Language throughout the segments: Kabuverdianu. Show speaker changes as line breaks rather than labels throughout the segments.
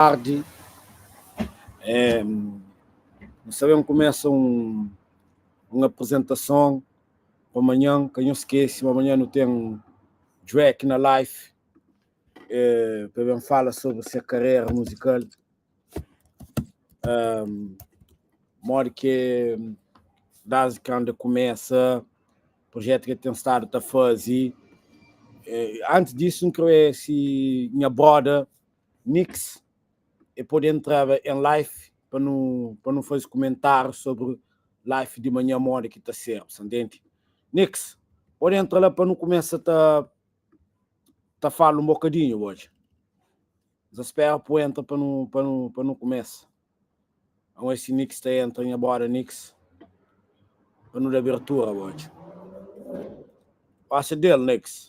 Tardi, nu sta ben kumesa un un apresentason pa manhan. Ka nhos skese ma manhan nu ten Drake na live pa ben fala sobri se karera muzikal, modi ki desdi kandu el kumesa, projetu ki el ten stadu ta faze. Antis disu, N kre si nha broda Nix e pode entraba em life pa nu pa nu faze kumentáriu sobri life di manhã modi ki ta ser, sa ntende? Nix, pode entra la pa nu kumesa ta ta fala un bokadinhu oji. N sa spera pu entra pa nu pa nu pa nu kumesa. Anwe si Nix ta entra nha boda Nix pa nu da abertura oji. Pasa del Nix.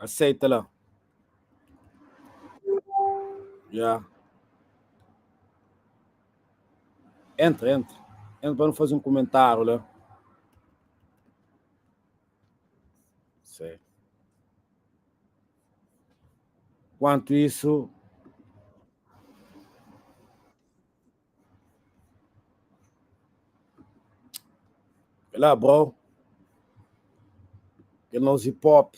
Aceita la. Ya. Entra, entra. Entra para não fazer um comentário lá. Sei. Quanto isso, lá, bro. Kel nos hip hop.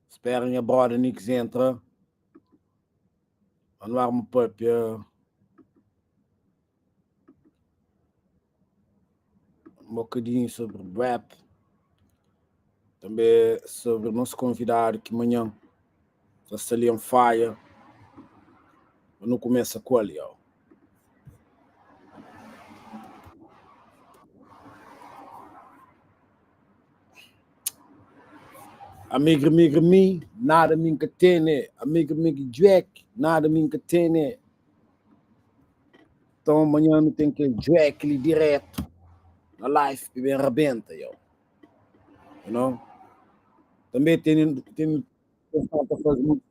Spera nha brother Nix entra. Pa nu arma papia. Un bokadinhu sobri rap, tanbe sobri nos konvidadu ki manhan ta sta li on fire. Nu kumesa ku el, yo. Amigo, amigo, mi, nada mi nka tene. Amigo, amigo, Jack, nada mi nka tene. Então manhã nu tem kel Jack li direto na live pi ben rabenta, yo. You know? Também tem tem pessoal ta faze muito.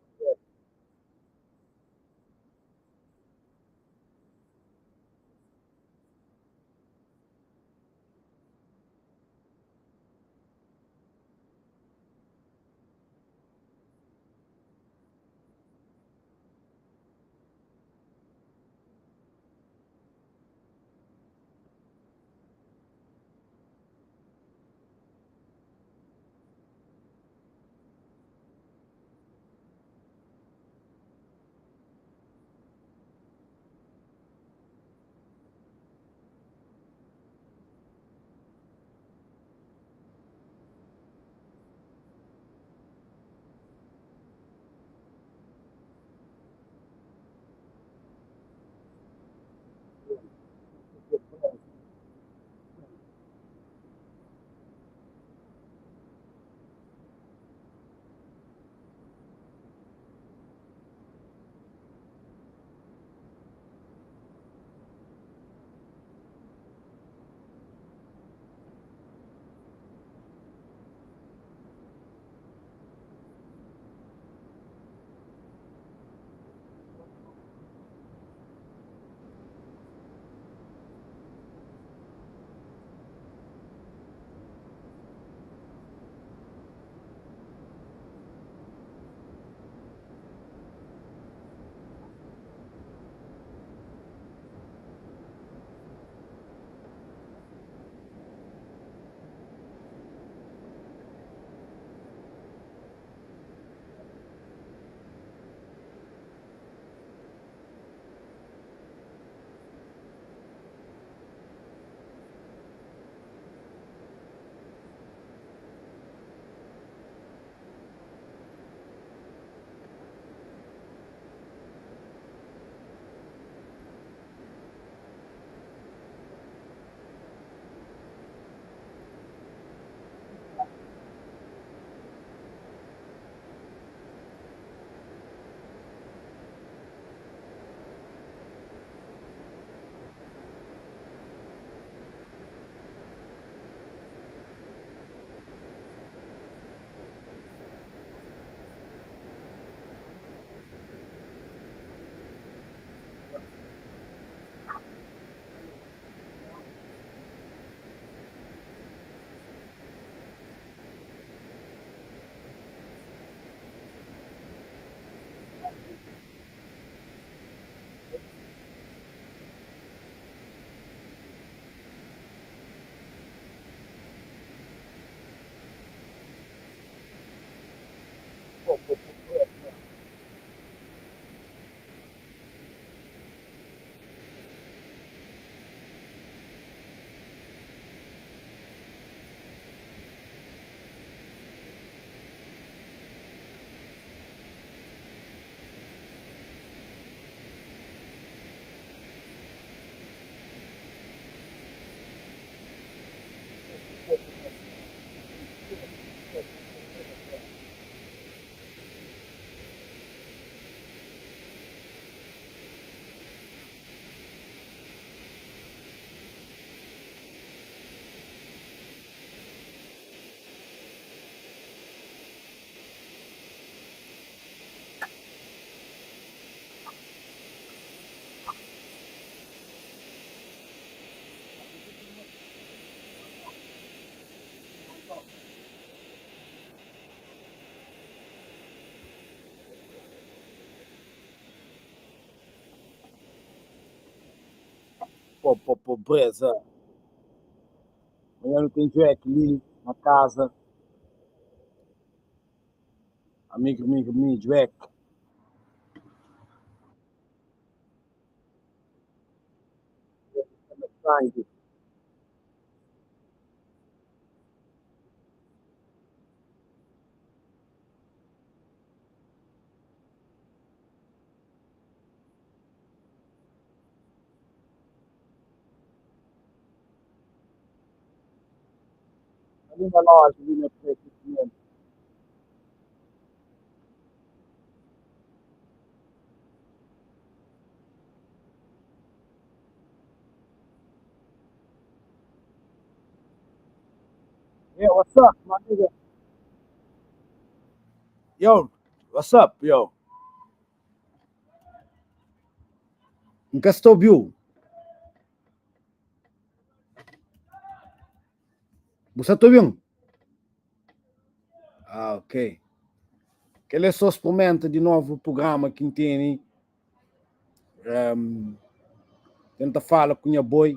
pa pobreza. Manhã nu tem Jack li na casa. Amigo, amigo, amigo, Jack. Sangue. Ali na loja, ali na frente. Yeah, what's up, my nigga? Yo, what's up, yo? Nunca estou ouviu? Você está ouvindo? Ah, ok. Que ele é só experimenta de novo o programa que tem. Tenta fala com a boi.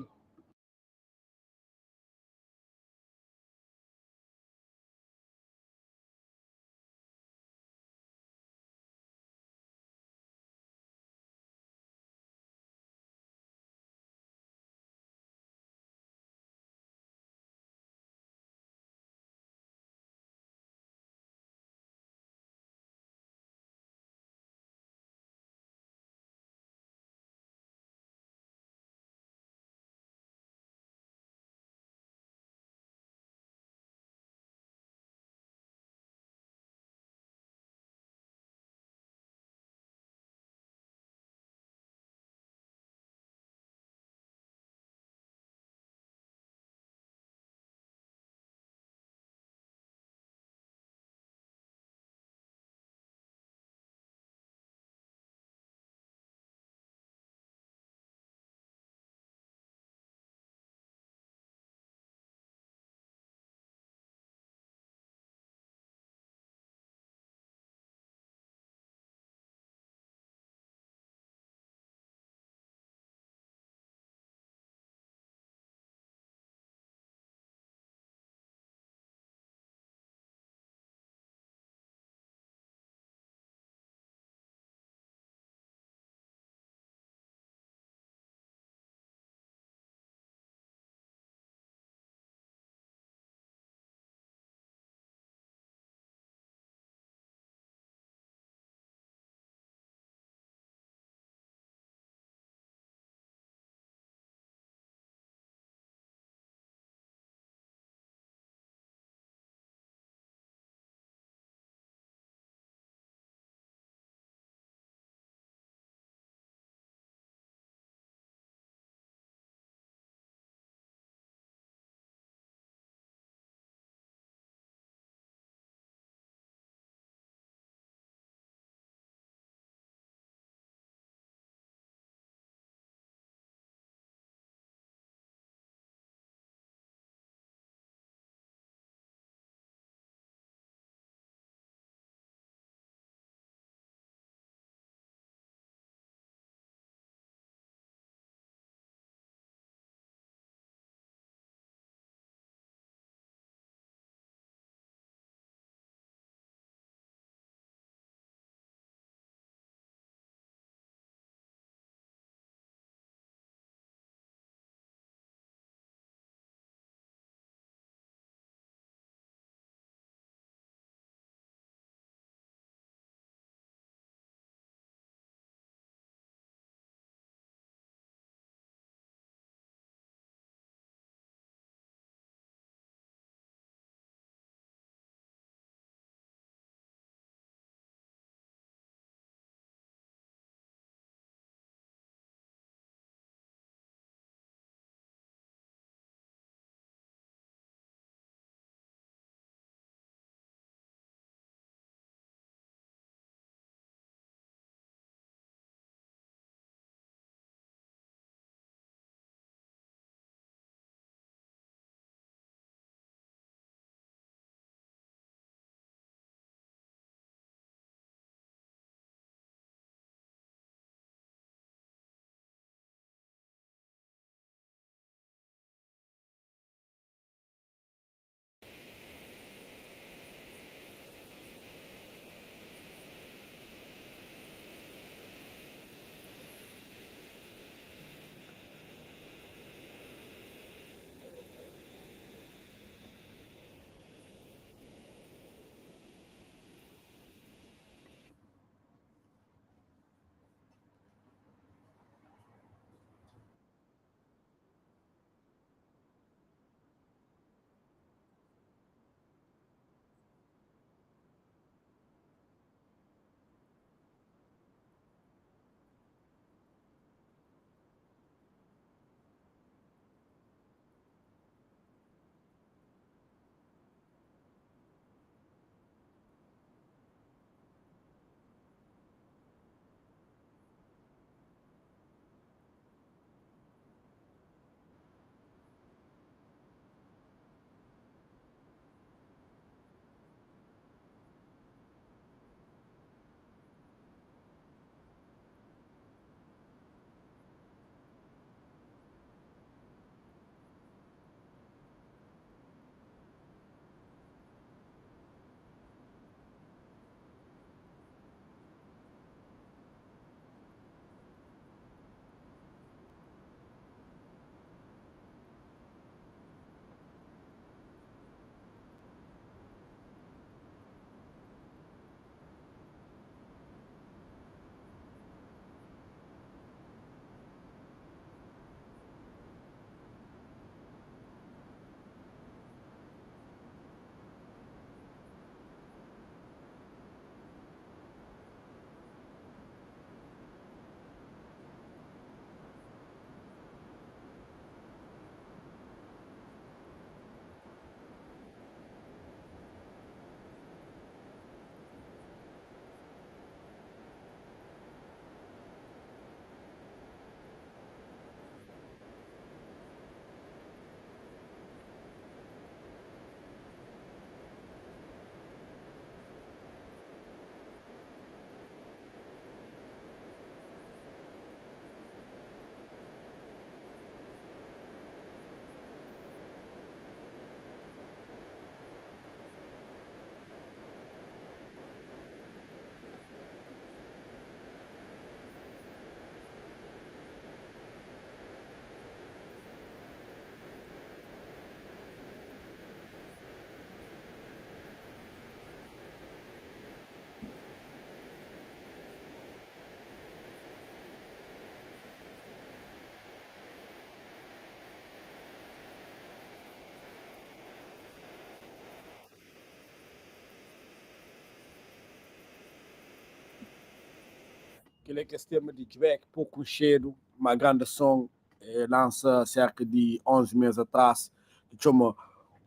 Kel é kes tema di Djuek, pouco konxedu, ma granda son, eh, lansa serka di 11 mes atras, ki txoma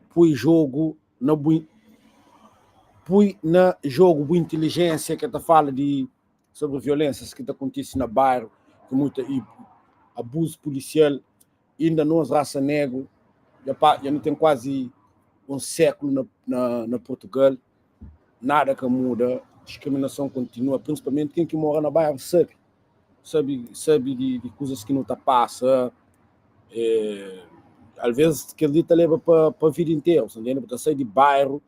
Pui Jogo na bu Pui na Jogo Bu Intelijensia, ke ta fala di sobri violências ki ta kontise na bairro, ki muita e abuso policial, inda nos raça negro, dja pa, dja nu ten quase um século na Portugal, nada ka muda, diskriminason kontinua, principalmente ken ki mora na bairro sabe di kuzas ki nu ta pasa, às vezes kel li ta leba pa vida inteira, você entende? Bu ta sai di bairro,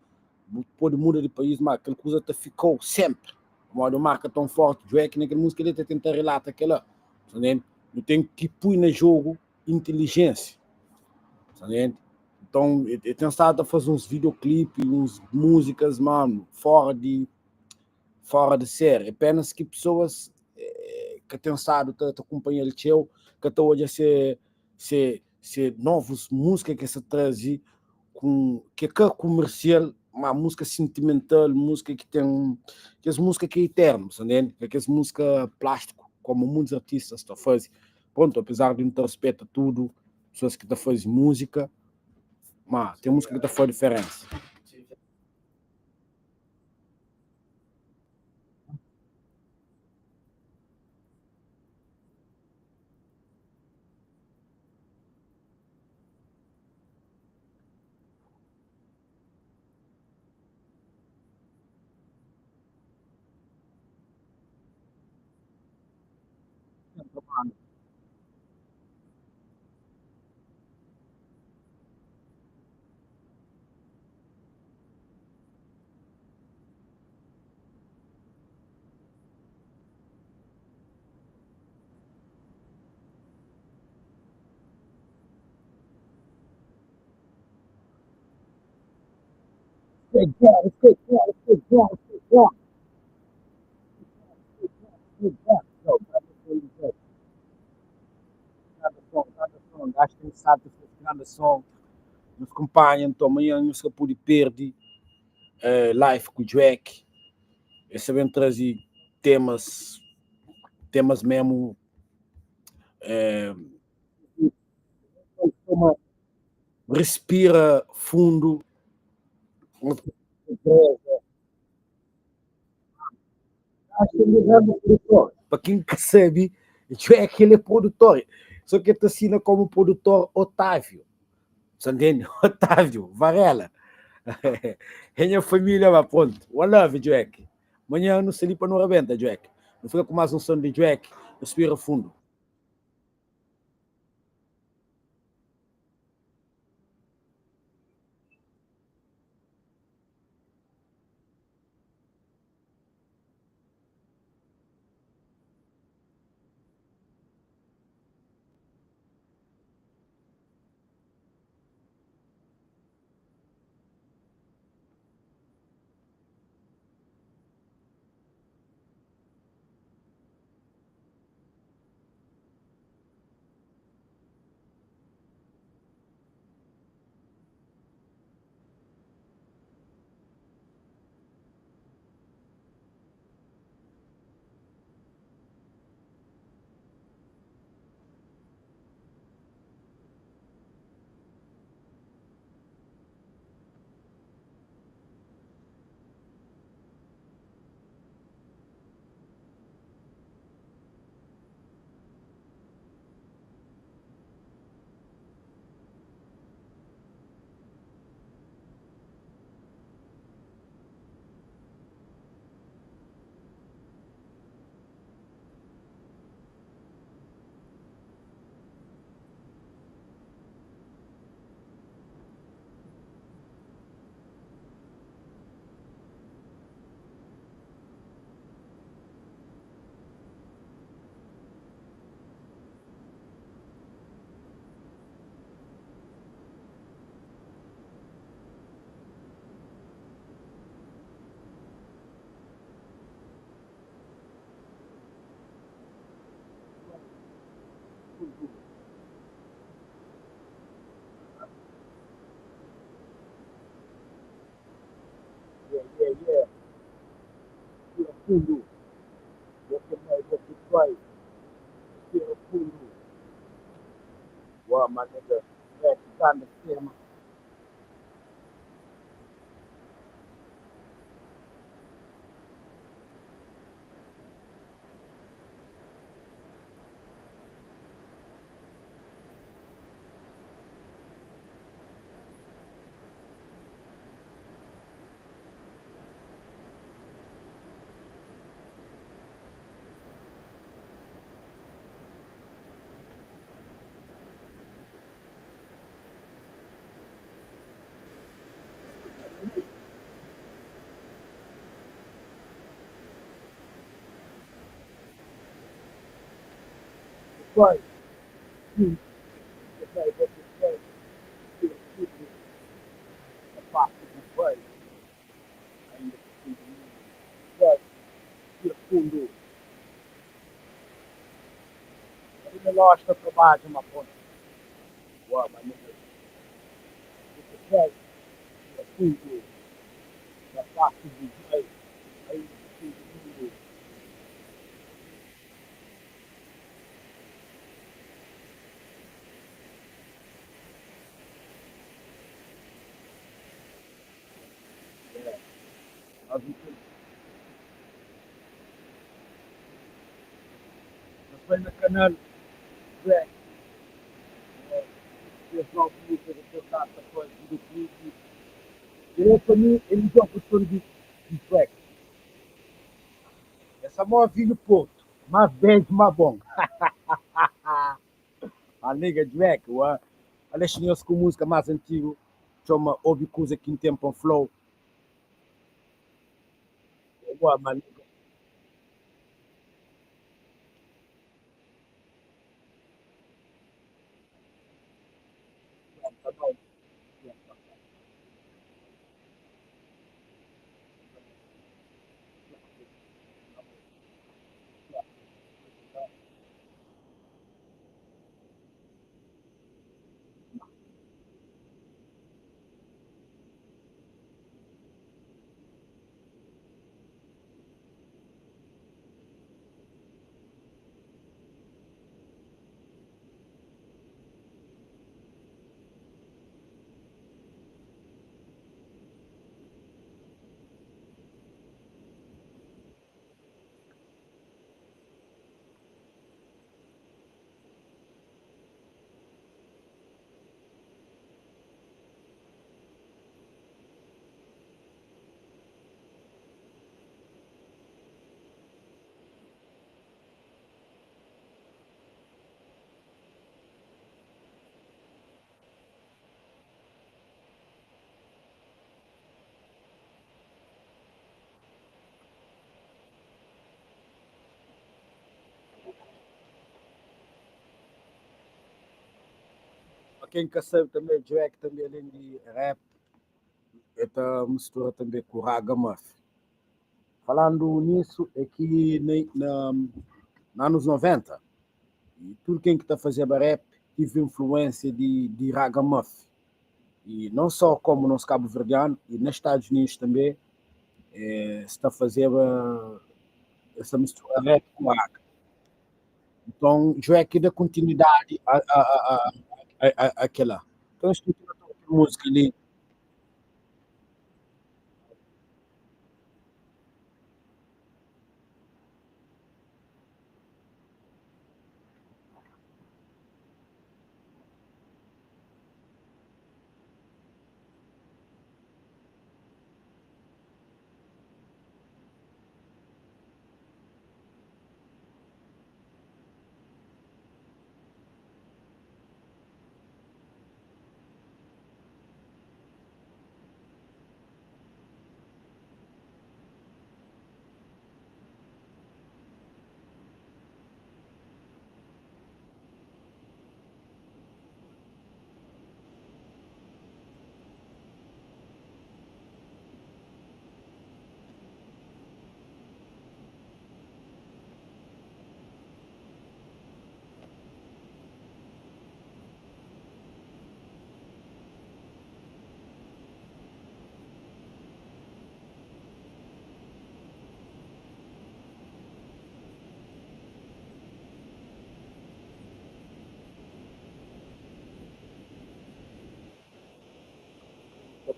bu pode muda di país, mas kel kuza ta ficou sempre. Modo marca tão forte, Djuek naquela música ele ta tenta relata aquela, você entende? Nu tem que pôr na jogo inteligência, você entende? Então, eu tenho estado a fazer uns videoclipes, uns músicas, mano, fora de série. Apenas que pessoas que têm estado a acompanhar o teu, que estão hoje a ser novas músicas que se traz com que é comercial, uma música sentimental, música que tem, que as músicas que é eterno, você entende? Que as música plástico, como muitos artistas estão a fazer. Pronto, apesar de não ter respeito a tudo, pessoas que estão a fazer música, mas tem música que está a fazer diferença. Acho que sabe grande som, nos acompanha, então amanhã nos que pode perder live com o Djuek. Esse vem trazer temas mesmo, toma, respira fundo. Para quem que sabe, Djuek ele é produtor, só que ele assina como produtor Otávio. Você entende? Otávio Varela. É minha família, mas pronto. One love, Djuek. Amanhã não sei para não rebenta, Djuek. Não fica com mais um som de Djuek. Respira fundo. Yeah, yeah, yeah. Fundo. Bai, respira fundu. Wa my nigga, rap ganda tema. Bai, sim, bai, você vai, respira fundo. A parte do vai, ainda que fim do mundo. Vai, respira fundo. Ali na loja tá trabalha uma ponta. Uau, my nigga. Você vai, respira fundo. A parte do vai, ainda que fim do mundo. Yeah. Nós vai no canal Black. Fez nove músicas a tocar, tá fazendo videoclipe. Ele para mim, ele é o produtor de track. Essa maior vinho Porto, mais bem, mais bom. A nigga Drake, o Alexandre com música mais antigo, chama Obi Kuza que em tempo flow. Ué, my nigga. Tá bom. Quem que sabe também, Jack também além de rap, esta mistura também com ragamuffin. Falando nisso, é que na, na, anos 90, e tudo quem que está fazendo rap tive influência de ragamuffin. E não só como nosso Cabo Verdeano, e nos Estados Unidos também, está a fazer essa mistura rap com raga. Então, Jack dá continuidade a aquela. Então, a estrutura da música ali.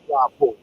fla bo.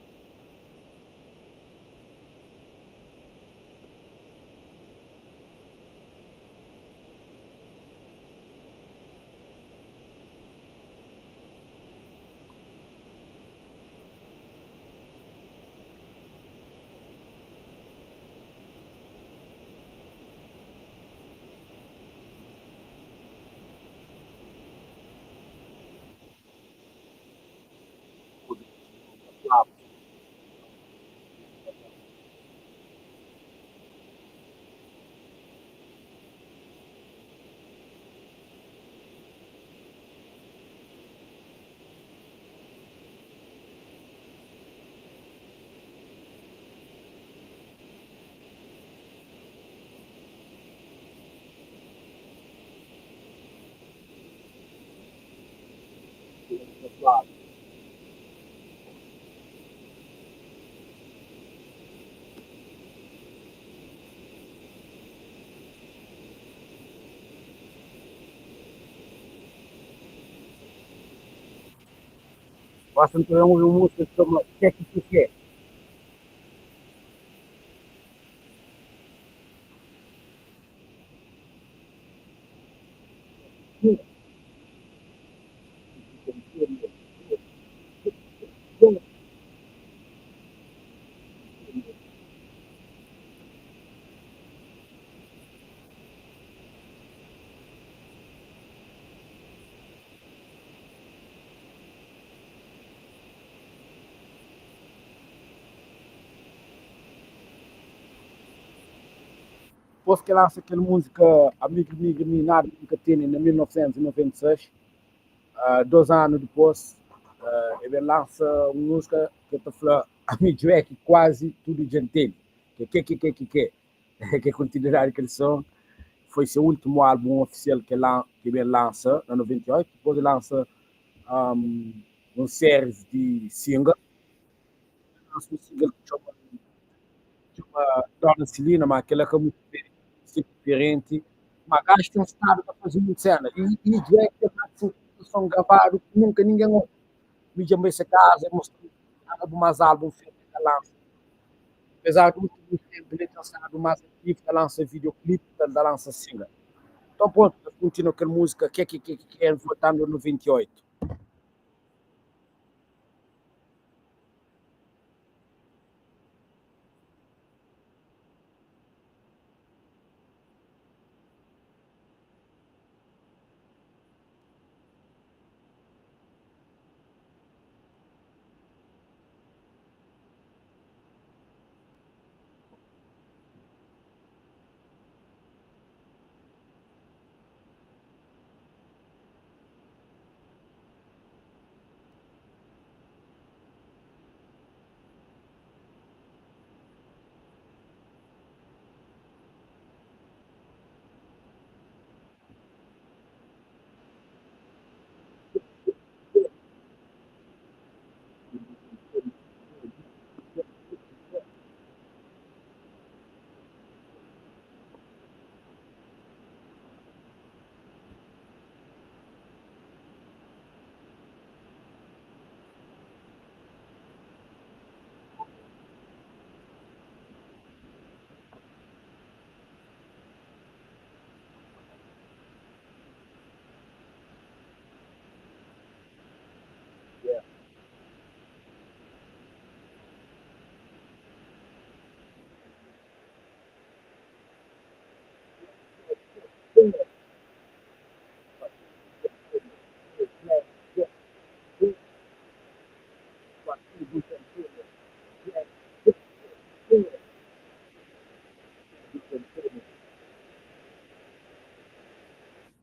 Gosi N ta ben obi un múzika ki txoma Ke ki tu kê. Dipôs ki el lansa kel múzika Ami Mi Mi Nada Mi Ka Tene na 1996, dôs anu dipôs el ben lansa un múzika ki el ta fla Ami Djué Ki Kuazi Tudu Dja N Tene, ki é Ke Ke Ke Ke Ke. Ke kontinuidadi kel son foi se últimu álbum ofisial ke ke ben lansa na 98, dipôs el lansa un séries di single, lansa un single ki txoma txoma Dona Celina, ma kela ka mutu diferenti, ma gajo ten stadu ta faze mutu sena i i Djack ten mati son gravadu ki nunka ningen obi, mi dja N bai se kaza el mostra-m álbum mas álbum fetu el ka lansa. Apesar di últimus tempu el ten stadu más ativu ta lansa videoclip, ta lansa single. Então pronto, ta continua kel música ke ke ke ke voltando a 98.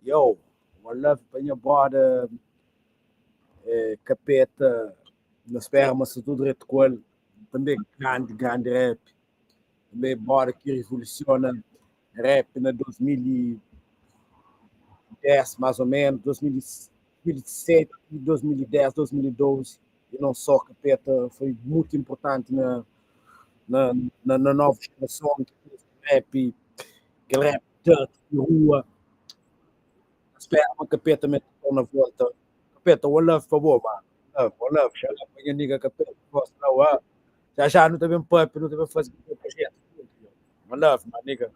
Yo, one love pa nha brother Capeta, na spera ma sta tudo dreto ku el, també grande, grande rap, també brother ki revoluciona rap na 2010 mais ou menos, 2007, 2010, 2012, e não só Capeta foi muito importante na na, na, na nova geração que rap, aquele rap dirt de rua. Espera uma Capeta mete na volta. Capeta, one love para boa, mano. Love, one love. Shout out pa nha nigga Capeta Costa lá, uá. Já já nu ta ben papia, nu ta ben faze un projeto. One love, my nigga.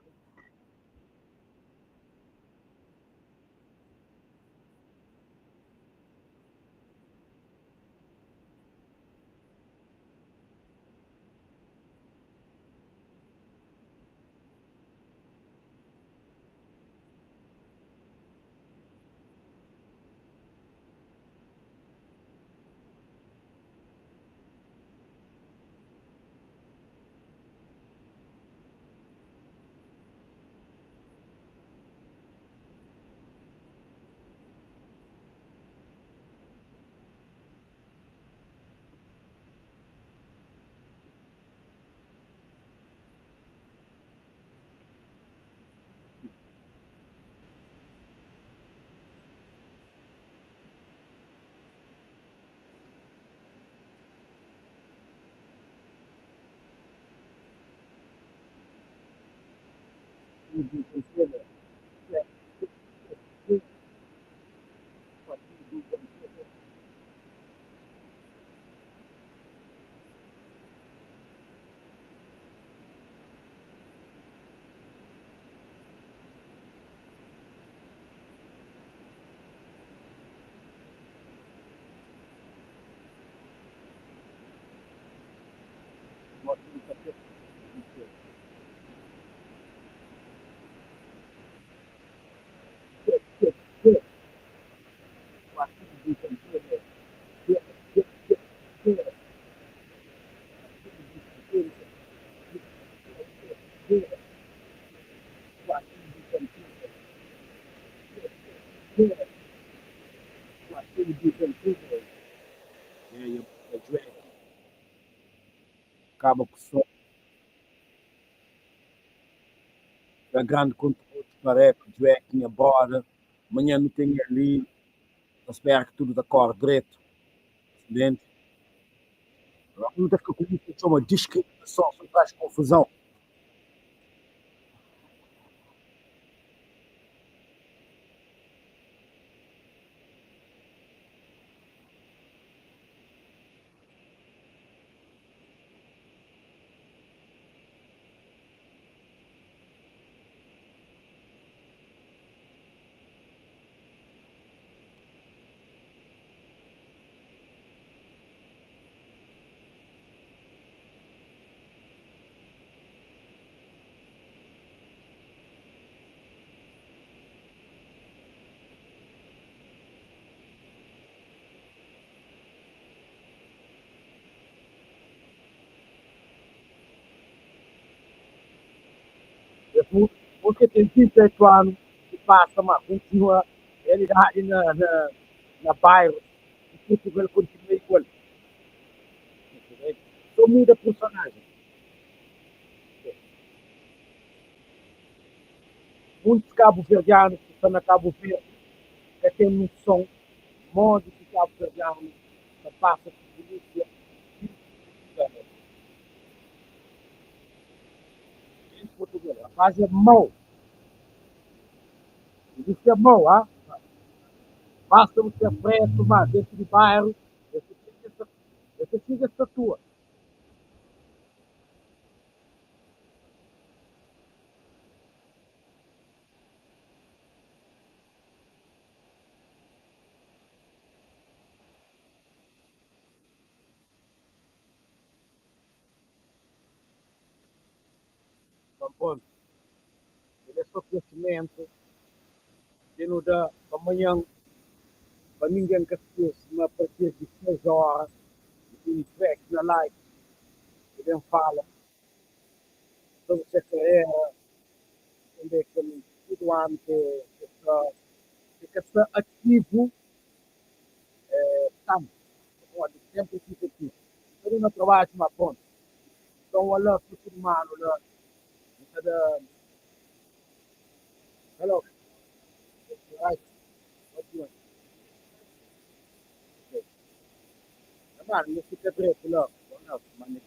Kaba ku som da grande contributo pa rap, Dweck, nha brother. Manhã nu ten ali, ta spera ki tudu ta kore dretu. Excelente. Nu ta fika ku isso que chama discriminação, só traz confusão. Porque tem 28 anos que passa, mas continua a realidade na bairro. E Portugal continua igual. Só muda personagem. Muitos cabo-verdianos que estão na Cabo Verde que têm noção modo que cabo-verdiano passa por polícia em Portugal. Rapaz é mau. Isso é mau, ah? Basta você preto, mas dentro do bairro, você chega essa tua. Então, ponto. Ele é só crescimento. Que não dá amanhã para ninguém que esqueça, mas a partir de 6 horas, tem track na live, ele fala sobre sua carreira, também com tudo ano que está ativo, tanto, pode sempre fica ativo. Todo no trabalho, mas pronto. Então, olha, futuro humano, lá, cada hello. Right. What do you want? Okay. Mano, não fica preto, não. Não, mano.